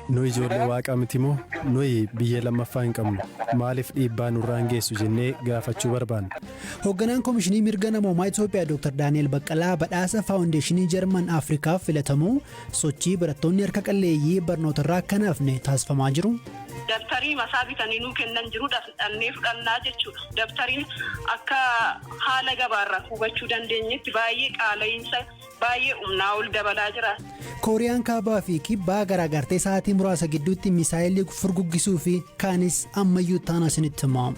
Nu ijoollee Waaqaa miti moo? Nuyi biyya lammaffaa hin qabnu. Maaliif dhiibbaa nurraan geessu jennee gaafachuu barbaanna. Hoogganaan Komishinii Mirga Namoomaa Itoophiyaa Dr. Daani'el Baqqalaa badhaasa Faawundeeshinii Jarman Afrikaaf filatamuu, sochii barattoonni harka qalleeyyii barnootarraa akka hin hafne taasifamaa jiru. Dabtarii masaa bitanii nuu kennan jiru dhaqnee fudhannaa jechuudha. Dabtariin akka haala gabaarraa hubachuu dandeenyetti baay'ee qaala'iinsa baay'ee humnaa ol dabalaa jira. Kooriyaan Kaabaa fi Kibbaa garaagartee sa'aatii muraasa gidduutti misaayilii furguggisuu fi kaanis ammayyuu taana isinitti hima.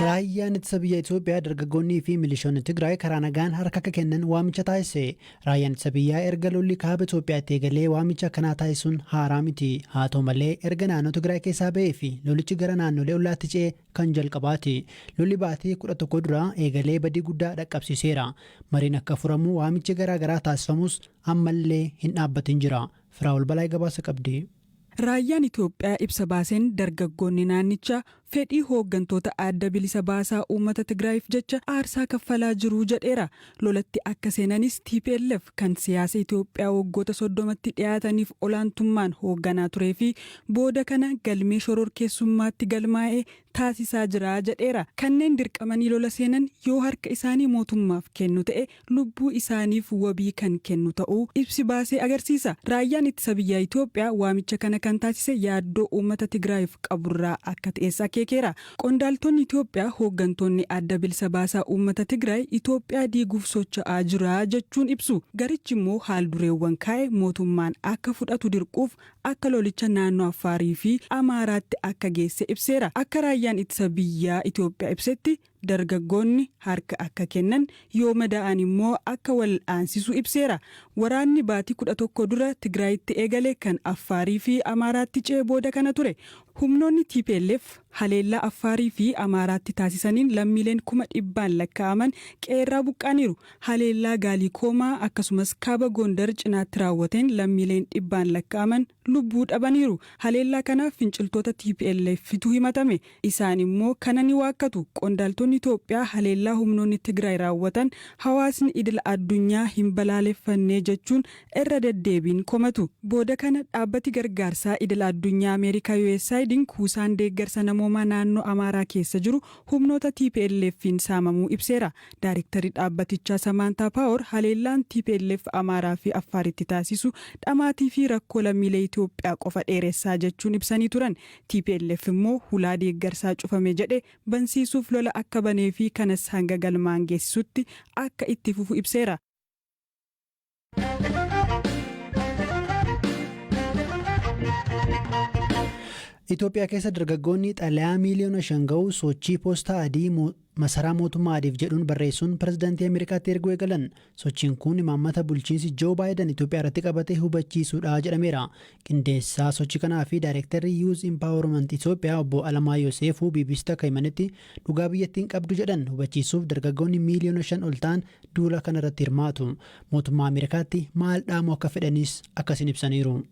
Raayyaan ittisa biyya Itoophiyaa dargaggoonnii fi milishoonni Tigraay karaa nagaan harka akka kennan waamicha taasise. Raayyaan ittisa biyyaa erga lolli kaaba Itoophiyaatti eegalee waamicha akkanaa taasisuun haaraa miti. Haa ta'u malee, erga naannoo Tigraay keessaa ba'ee fi lolichi gara naannolee ollaatti ce'e kan jalqabaati. Lolli baatii 11 dura eegalee badii guddaa dhaqqabsiiseera. Mariin akka furamu waamichi garaa garaa taasifamus ammallee hin dhaabbatin jira. Firaa'ol Balaay gabaasa qabdi. Raayyaan Itoophiyaa ibsa baaseen dargaggoonni naannichaa fedhii hooggantoota Adda Bilisa Baasaa Uummata Tigraayiif jecha aarsaa kaffalaa jiru jedheera. Lolatti akka seenanis tplf kan siyaasa Itoophiyaa waggoota 30tti dhiyaataniif olaantummaan hoogganaa turee fi booda kana galmee shororkeessummaatti galmaa'e taasisaa jira jedheera. Kanneen dirqamanii lola seenan yoo harka isaanii mootummaaf kennu ta'e lubbuu isaaniif wabii kan kennu ta'uu ibsi baase agarsiisa. Raayyaan Ittisa Biyyaa Itoophiyaa waamicha kana kan taasise yaaddoo uummata Tigraayiif qaburraa akka ta'es akeekeera. Qondaaltonni Itoophiyaa hooggantoonni Adda Bilsa Baasaa Uummata Tigraay Itoophiyaa diiguuf socho'aa jira jechuun ibsu. Garichi immoo haal-dureewwan kaa'e mootummaan akka fudhatu dirquuf akka lolicha naannoo Affaarii fi Amaaraatti akka geesse ibseera. Akka Raayyaan Ittisa Biyyaa Itoophiyaa ibsetti, dargaggoonni harka akka kennan, yoo madaa'an immoo akka wal'aansisu ibseera. Waraanni baatii 11 dura Tigraayitti eegale kan Affaarii fi Amaaraatti ce'e booda kana ture. Humnoonni tplf haleellaa Affaarii fi Amaaraatti taasisaniin lammiileen kuma dhibbaan lakkaa'aman qe'eerraa buqqa'aniiru. Haleellaa Gaalikoomaa akkasumas Kaaba Gondar cinaatti raawwateen lammiileen dhibbaan lakkaa'aman lubbuu dhabaniiru. Haleellaa kanaaf finciltoota TPLFtu himatame. Isaan immoo kana ni waakkatu. Qondaaltonni Itoophiyaa haleellaa humnoonni Tigraay raawwatan hawaasni idila addunyaa hin balaaleffanne jechuun irra deddeebiin komatu. Booda kana dhaabbati gargaarsaa idila addunyaa Ameerikaa USAID'n kuusaan deeggarsa namoomaa naannoo Amaaraa keessa jiru humnoota TPLF'n saamamuu ibseera. Daarektarri dhaabbatichaa Samaantaa Paawor haleellaan tplf Amaaraa fi Affaaritti taasisu dhamaatii fi rakkoo lammiilee Itoophiyaa qofa dheeressaa jechuun ibsanii turan. Tplf immoo hulaa deeggarsaa cufame jedhe bansiisuuf lola akka banee fi kanas hanga galmaan geessisutti akka itti fufu ibseera. Itoophiyaa keessa dargaggoonni xalayaa miiliyoona 5 gahu sochii poostaa adii masaraa mootummaa adiif jedhuun barreessuun pirezidaantii Ameerikaatti erguu eegalan. Sochiin kun imaammata bulchiinsi Joo Baayiden Itoophiyaa irratti qabate hubachiisuudha jedhameera. Qindeessaa sochii kanaa fi daayirektarri Youth Empowerment Itoophiyaa obbo Alamaayyoo Seefuu BBCtti akka himanitti, dhugaa biyyattiin qabdu jedhan hubachiisuuf dargaggoonni miiliyoona 5 ol ta'an duula kanarratti hirmaatu. Mootummaa Ameerikaatti maal dhaamuu akka fedhanis akkasiin ibsaniiru.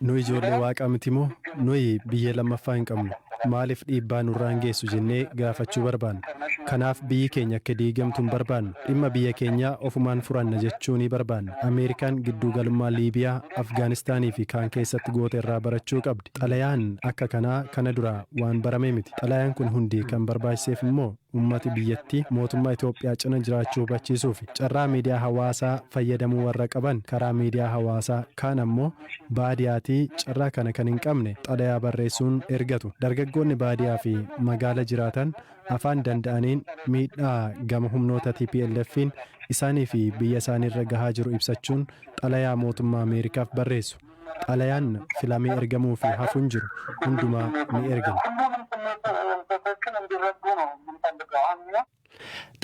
Nu ijoollee Waaqaa miti moo? Nuyi biyya lammaffaa hin qabnu. Maaliif dhiibbaa nurraan geessu jennee gaafachuu barbaanna. Kanaaf biyyi keenya akka diigamtu hin barbaannu. Dhimma biyya keenyaa ofumaan furanna jechuu ni barbaanna. Ameerikaan gidduugalummaa Liibiyaa, Afgaanistaanii fi kaan keessatti goote irraa barachuu qabdi. Xalayaan akka kanaa kana dura waan barame miti. Xalayaan kun hundi kan barbaachiseef immoo ummati biyyattii mootummaa Itoophiyaa cina jiraachuu hubachiisuufi. Carraa miidiyaa hawaasaa fayyadamuu warra qaban karaa miidiyaa hawaasaa, kaan ammoo baadiyaatii carraa kana kan hin qabne xalayaa barreessuun ergatu. Dargaggoonni baadiyaa fi magaala jiraatan afaan danda'aniin miidhaa gama humnoota TPLF'n isaanii fi biyya isaaniirra gahaa jiru ibsachuun xalayaa mootummaa Ameerikaaf barreessu. Xalayaan filamee ergamuu fi hafu hin jiru. Hundumaa ni ergina.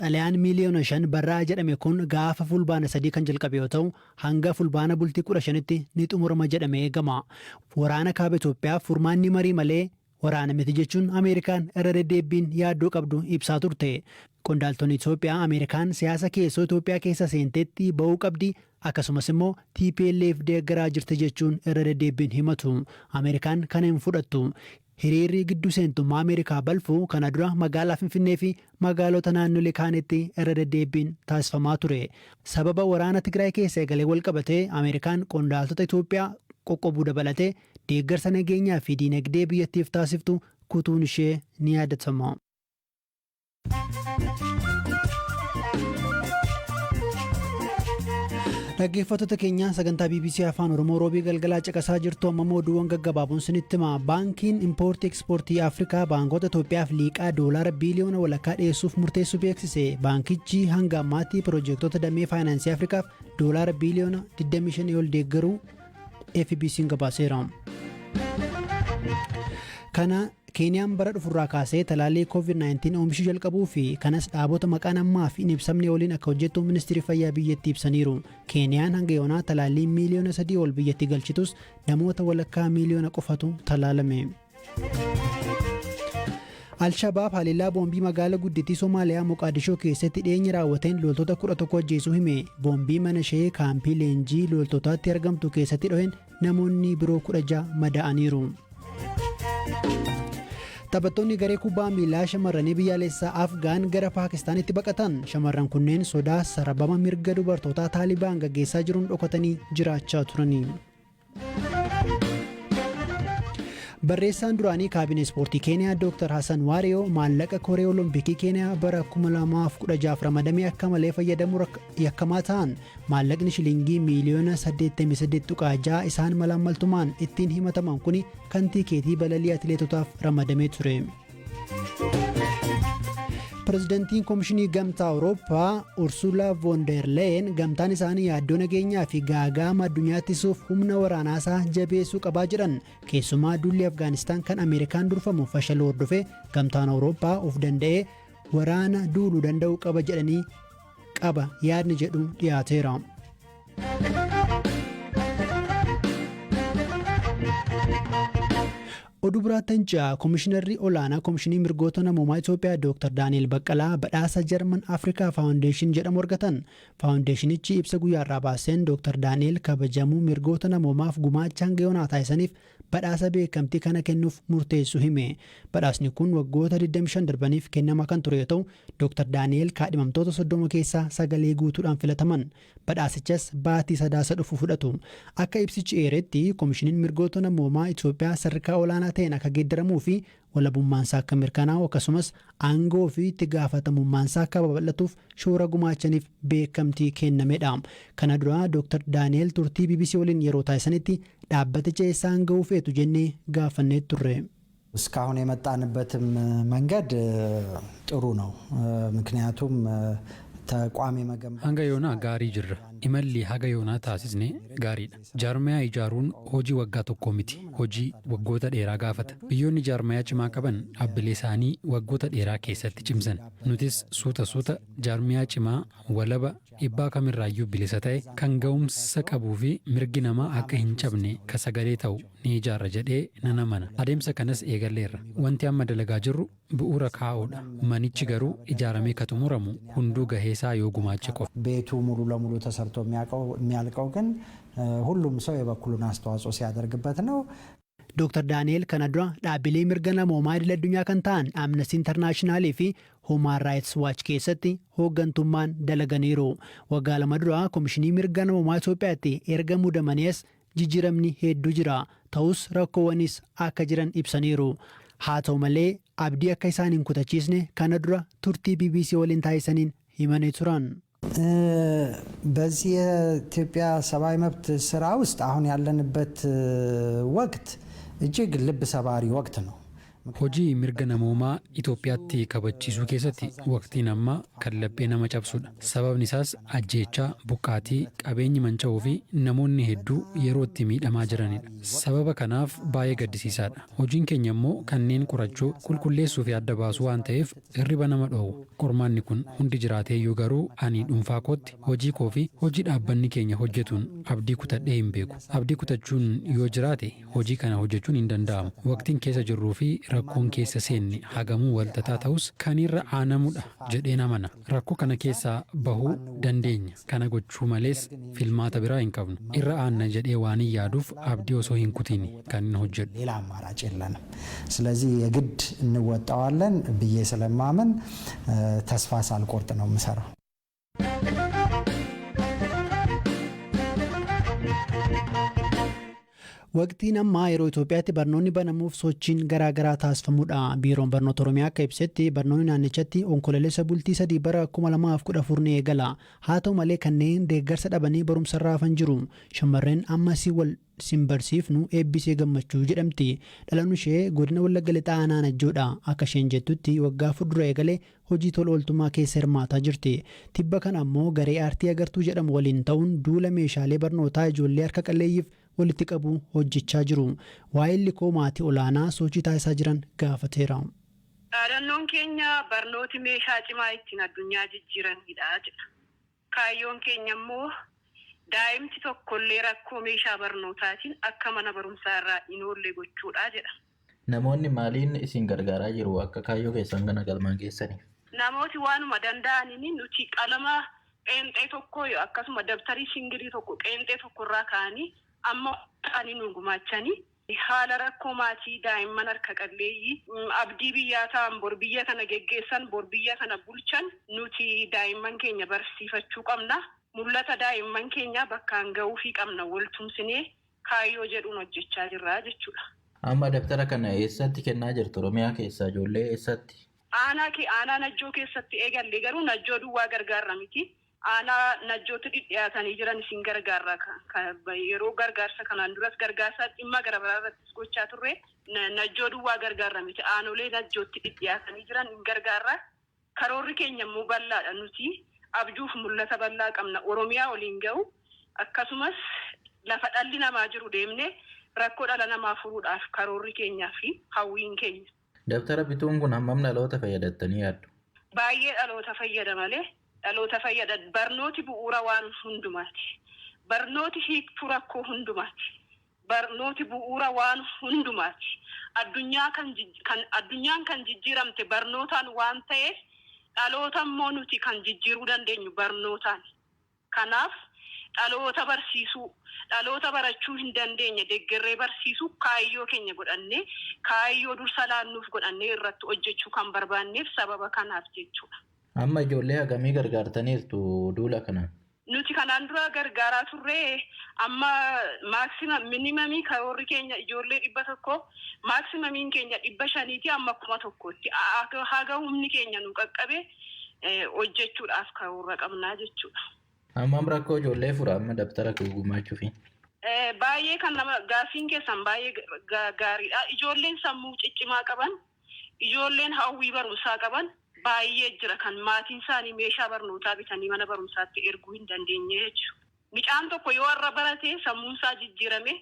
Xalayaan miiliyoona 5 barraa'a jedhame kun gaafa Fulbaana 3 kan jalqabe yoo ta'u, hanga Fulbaana bultii 15tti ni xumurama jedhamee eegama. Waraana Kaaba Itoophiyaaf furmaanni marii malee waraana miti jechuun Ameerikaan irra deddeebbiin yaaddoo qabdu ibsaa turte. Qondaaltonni Itoophiyaa Ameerikaan siyaasa keessoo Itoophiyaa keessa seenteetti ba'uu qabdi, akkasumas immoo tplf deeggaraa jirti jechuun irra deddeebbiin himatu. Ameerikaan kana hin fudhattu. Hiriirri gidduu seentummaa Ameerikaa balfuu kana dura magaalaa Finfinnee fi magaalota naannolee kaanitti irra deddeebiin taasifamaa ture. Sababa waraana Tigraay keessa eegalee wal qabatee Ameerikaan qondaaltota Itoophiyaa qoqqobuu dabalatee deeggarsa nageenyaa fi diinagdee biyyattiif taasiftu kutuun ishee ni yaadatama. Dhaggeeffattoota keenya, sagantaa BBC Afaan Oromoo roobii galgalaa caqasaa jirtu. Amma oduuwwan gaggabaaboon sinitti hima. Baankiin Impoortii Ekspoortii Afrikaa baankota Itoophiyaaf liiqaa doolaara biiliyoona 1.5 dhiyeessuuf murteessuu beeksise. Baankichi hanga ammaatti piroojektota damee faayinaansii Afrikaaf doolaara biiliyoona 25 ol deeggaruu FBC'n gabaaseera. Kana Keeniyaan bara dhufurraa kaasee talaallii COVID-19 oomishuu jalqabuu fi kanas dhaabota maqaan ammaa fi hin ibsamne waliin akka hojjettu Ministeerri Fayyaa biyyattii ibsaniiru. Keeniyaan hanga yoonaa talaallii miiliyoona 3 ol biyyatti galchitus namoota walakkaa miiliyoona qofatu talaalame. Alshabaab haleellaa boombii magaalaa guddittii Somaaliyaa Moqaadishoo keessatti dhiyeenya raawwateen loltoota 11 ajjeesuu hime. Boombii mana ishee kaampii leenjii loltootaatti argamtu keessatti dhoheen namoonni biroo 16 madaa'aniiru. Taphattoonni garee kubbaa miilaa shamarranii biyyaalessaa Afgaan gara Paakistaanitti baqatan. Shamarran kunneen sodaa sarbama mirga dubartootaa Taalibaan gaggeessaa jiruun dhokatanii jiraachaa turani. Barreessaan duraanii kaabinee ispoortii Keeniyaa Dr. Hassan Waariyoo maallaqa koree Olompikii Keeniyaa bara 2016 ramadamee akka malee fayyadamuu yakkamaa ta'an. Maallaqni shilingii miiliyoona 88.6 isaan malaammaltummaan ittiin himataman kun kan tikeetii balalii atileetotaaf ramadamee ture. Pirezidantiin Koomishinii Gamtaa Awurooppaa Ursula von der Leyen gamtaan isaanii yaaddoo nageenyaa fi gaaga'ama addunyaa ittisuuf humna waraanaasaa jabeessuu qabaa jedhan. Keessumaa duulli Afgaanistaan kan Ameerikaan durfamu fashaluu hordofee Gamtaan Awurooppaa of danda'ee waraana duuluu danda'uu qaba jedhanii qaba yaadni jedhu dhiyaateera. Oduu biraattan ja'a. Koomishinarri olaanaa Koomishinii Mirgoota Namoomaa Itoophiyaa Dr. Daani'el Baqqalaa badhaasa Jarman Afrikaa Faawundeeshin jedhamu argatan. Faawundeeshinichi ibsa guyyaarraa baaseen Dr. Daani'el kabajamuu mirgoota namoomaaf gumaacha hanga yoonaa taasisaniif badhaasa beekamtii kana kennuuf murteessu hime. Badhaasni kun waggoota 25 darbaniif kennamaa kan ture yoo ta'u, Dr. Daani'el kaadhimamtoota 30 keessaa sagalee guutuudhaan filataman. Badhaasichas baatii Sadaasa dhufu fudhatu. Akka ibsichi eeretti, Koomishiniin Mirgoota Namoomaa Itoophiyaa sadarkaa olaanaa ta'een akka geeddaramuu fi walabummaansaa akka mirkanaa'u, akkasumas aangoo fi itti gaafatamummaansaa akka babal'atuuf shoora gumaachaniif beekamtii kennamedha. Kana dura Dr. Daani'el turtii BBC waliin yeroo taasisanitti dhaabbaticha eessaan ga'uu feetu jennee gaafannee turre. እስካሁን የመጣንበትም መንገድ ጥሩ ነው። ምክንያቱም ተቋም የመገንባት Hanga yoonaa gaarii jirra. Imalli haga yoonaa taasisne gaariidha. Jaarmayaa ijaaruun hojii waggaa tokkoo miti. Hojii waggoota dheeraa gaafata. Biyyoonni jaarmayaa cimaa qaban dhaabbilee isaanii waggoota dheeraa keessatti cimsan. Nutis suuta suuta jaarmayaa cimaa, walaba, dhiibbaa kamirraayyuu bilisa ta'e, kan ga'umsa qabuu fi mirgi namaa akka hin cabne ka sagalee ta'u ni ijaarra jedhee nan amana. Adeemsa kanas eegalleerra. Wanti amma dalagaa jirru bu'uura kaa'uudha. Manichi garuu ijaaramee ka xumuramu hunduu gaheesaa yoo gumaache qofa. ቤቱ ሙሉ ለሙሉ ተሰርቶ የሚያልቀው ግን ሁሉም ሰው የበኩሉን አስተዋጽኦ ሲያደርግበት ነው። Dr. Daani'el kana dura dhaabbilee mirga namoomaa idil addunyaa kan ta'an Amnesty International fi Human Rights Watch keessatti hooggantummaan dalaganiiru. Waggaa 2 dura Koomishinii Mirga Namoomaa Itoophiyaatti erga muudamaniis jijjiiramni hedduu jira. Ta'us rakkoowwanis akka jiran ibsaniiru. Haa ta'u malee abdii akka isaan hin kutachiisne kana dura turtii BBC waliin taasisaniin himanii turan. በዚህ የኢትዮጵያ ሰብአዊ መብት ስራ ውስጥ አሁን ያለንበት ወቅት እጅግ ልብ ሰባሪ ወቅት ነው። Hojii mirga namoomaa Itoophiyaatti kabachiisuu keessatti waqtiin ammaa kan laphee nama cabsudha. Sababni isaas ajjeechaa, buqqaatii, qabeenyi manca'uu fi namoonni hedduu yeroo itti miidhamaa jiranidha. Sababa kanaaf baay'ee gaddisiisaadha. Hojiin keenya immoo kanneen qorachuu, qulqulleessuu fi adda baasuu waan ta'eef hirriba nama dhoowwa. Qormaanni kun hundi jiraateeyyuu garuu ani dhuunfaa kootti hojii koo fi hojii dhaabbanni keenya hojjetuun abdii kutadhee hin beeku. Abdii kutachuun yoo jiraate hojii kana hojjechuun hin danda'amu. Waqtiin keessa jirruu fi Rakkoon keessa seenne hagamuu walxaxaa ta'us kan irra aanamudha jedheen amana. Rakkoo kana keessaa bahuu dandeenya. Kana gochuu malees filmaata biraa hin qabnu. Irra aanna jedhee waan hin yaaduuf abdii osoo hin kutiin kan hin hojjedhu. ሌላ አማራጭ የለንም። ስለዚህ የግድ እንወጣዋለን ብዬ ስለማምን ተስፋ ሳልቆርጥ ነው የምሰራው። Waqtiin ammaa yeroo Itoophiyaatti barnoonni banamuuf sochiin garaagaraa taasifamudha. Biiroon Barnoota Oromiyaa akka ibsetti, barnoonni naannichatti Onkololeessa bultii 3 bara 2014 ni eegala. Haa ta'u malee, kanneen deeggarsa dhabanii barumsarraa hafan jiru. Shamarreen ammasii wal sin barsiifnu Eebbisee Gammachuu jedhamti. Dhalanni ishee godina Wallagga Lixaa aanaa Najjoodha. Akka isheen jettutti, waggaa fuuldura eegalee hojii tola ooltummaa keessa hirmaataa jirti. Tibba kana ammoo garee aartii Agartuu jedhamu waliin ta'uun duula meeshaalee barnootaa ijoollee harka qalleeyyiif walitti qabu hojjechaa jiru. Waa'ee likoo maatii olaanaa sochii taasisaa jiran gaafateera. Dhaadannoon keenya "Barnooti meeshaa cimaa ittiin addunyaa jijjiiranidha" jedha. Kaayyoon keenya immoo daa'imti tokkollee rakkoo meeshaa barnootaatiin akka mana barumsaa irraa hin oolle gochuudha jedha. Namoonni maaliin isin gargaaraa jiru akka kaayyoo keessan kana galmaan geessaniif? Namooti waanuma danda'aniin, nuti qalama qeenxee tokko akkasuma dabtarii single tokko qeenxee tokko irraa ka'anii amma ta'anii nu gumaachanii, haala rakkoo maatii daa'imman harka qalleeyyii abdii biyyaa ta'an, bor biyya kana geggeessan, bor biyya kana bulchan, nuti daa'imman keenya barsiifachuu qabna. Mul'ata daa'imman keenya bakkaan gahuufii qabna, waltumsinee kaayyoo jedhuun hojjechaa jirra jechuudha. Amma dabtara kana eessatti kennaa jirtu? Oromiyaa keessaa ijoollee eessatti? Aanaa aanaa Najjoo keessatti eegalle, garuu Najjoo duwwaa gargaarra miti. Aanaa Najjootti dhidhiyaatanii jiran isin gargaarra. Yeroo gargaarsa kanaan duras gargaarsa dhimma gara biraa irrattis gochaa turre, Najjoo duwwaa gargaarra miti. Aanolee Najjootti dhidhiyaatanii jiran hin gargaarra. Karoorri keenya immoo bal'aadha. Nuti abjuuf mul'ata bal'aa qabna. Oromiyaa waliin gahu, akkasumas lafa dhalli namaa jiru deemnee rakkoo dhala namaa furuudhaaf karoorri keenyaa fi hawwiin keenya. Dabtara bituun kun hammam dhaloota fayyadattanii yaaddu? Baay'ee dhaloota fayyada malee, dhaloota fayyada. Barnooti bu'uura waan hundumaati. Barnooti hiiktuu rakkoo hundumaati. Barnooti bu'uura waan hundumaati. Addunyaa kan kan addunyaan kan jijjiiramte barnootaan waan ta'eef, dhaloota immoo nuti kan jijjiiruu dandeenyu barnootaan. Kanaaf dhaloota barsiisuu, dhaloota barachuu hin dandeenye deeggarree barsiisuu kaayyoo keenya godhannee, kaayyoo dursa laannuuf godhannee irratti hojjechuu kan barbaanneef sababa kanaaf jechuudha. Amma ijoollee hagamii gargaartaniirtu duula kanaan? Nuti kanaan dura gargaaraa turre. Amma maximum minimum karoorri keenya ijoollee 100, maximumiin keenya 500ti amma 1000tti haga humni keenya nu qaqqabe hojjechuudhaaf karoora qabnaa jechuudha. Hammam rakkoo ijoollee fura amma dabtara gumaachuufi? Baay'ee kan nama gaaffiin keessan baay'ee gaariidha. Ijoolleen sammuu ciccimaa qaban, ijoolleen hawwii barumsaa qaban baay'ee jira, kan maatiin isaanii meeshaa barnootaa bitanii mana barumsaatti erguu hin dandeenye jechuudha. Mucaan tokko yoo har'a barate, sammuun isaa jijjiirame,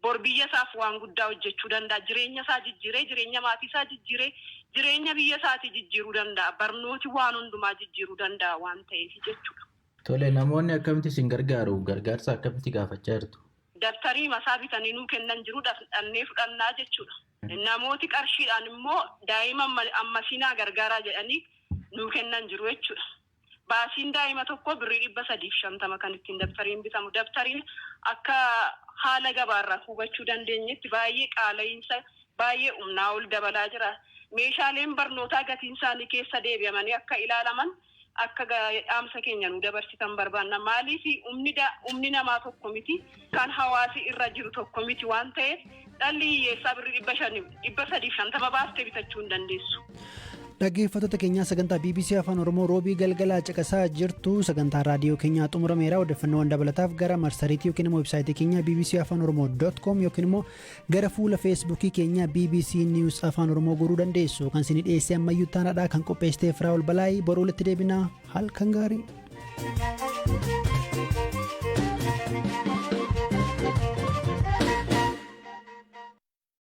bor biyya isaaf waan guddaa hojjechuu danda'a. Jireenya isaa jijjiiree, jireenya maatii isaa jijjiiree, jireenya biyya isaatii jijjiiruu danda'a. Barnooti waan hundumaa jijjiiruu danda'a waan ta'eef jechuudha. Tole, namoonni akkamitti isin gargaaru? Gargaarsa akkamitti gaafachaa jirtu? Dabtarii masaa bitanii nuu kennan jiru, dhannee fudhannaa jechuudha. Namooti qarshiidhaan immoo daa'ima ammasinaa gargaaraa jedhanii nuu kennan jiru jechuudha. Baasiin daa'ima tokko birrii 350 kan ittiin dabtariin bitamu. Dabtariin akka haala gabaarraa hubachuu dandeenyetti baay'ee qaala'iinsa baay'ee humnaa ol dabalaa jira. Meeshaaleen barnootaa gatiin isaanii keessa deebi'amanii akka ilaalaman akka dhaamsa keenya nu dabarsitan barbaanna. Maaliif, humni namaa tokko miti, kan hawaasi irra jiru tokko miti waan ta'eef, dhalli hiyyeessaa birrii 500, 350 baastee bitachuu hin dandeessu. Dhaggeeffattoota keenyaa, sagantaa BBC Afaan Oromoo roobii galgalaa caqasaa jirtu. Sagantaa raadiyoo keenyaa xumurameera. Odeeffannoowwan dabalataaf gara marsariitii yookiin immoo website keenya bbcafaanoromoo.com yookiin immoo gara fuula Feesbuukii keenya BBC News Afaan Oromoo goruu dandeessu. Kan isin dhiyeessee ammayyuu taanaadha. Kan qopheessitee Firaa'ol Balaayii. Boruu walitti deebinaa, halkan gaarii.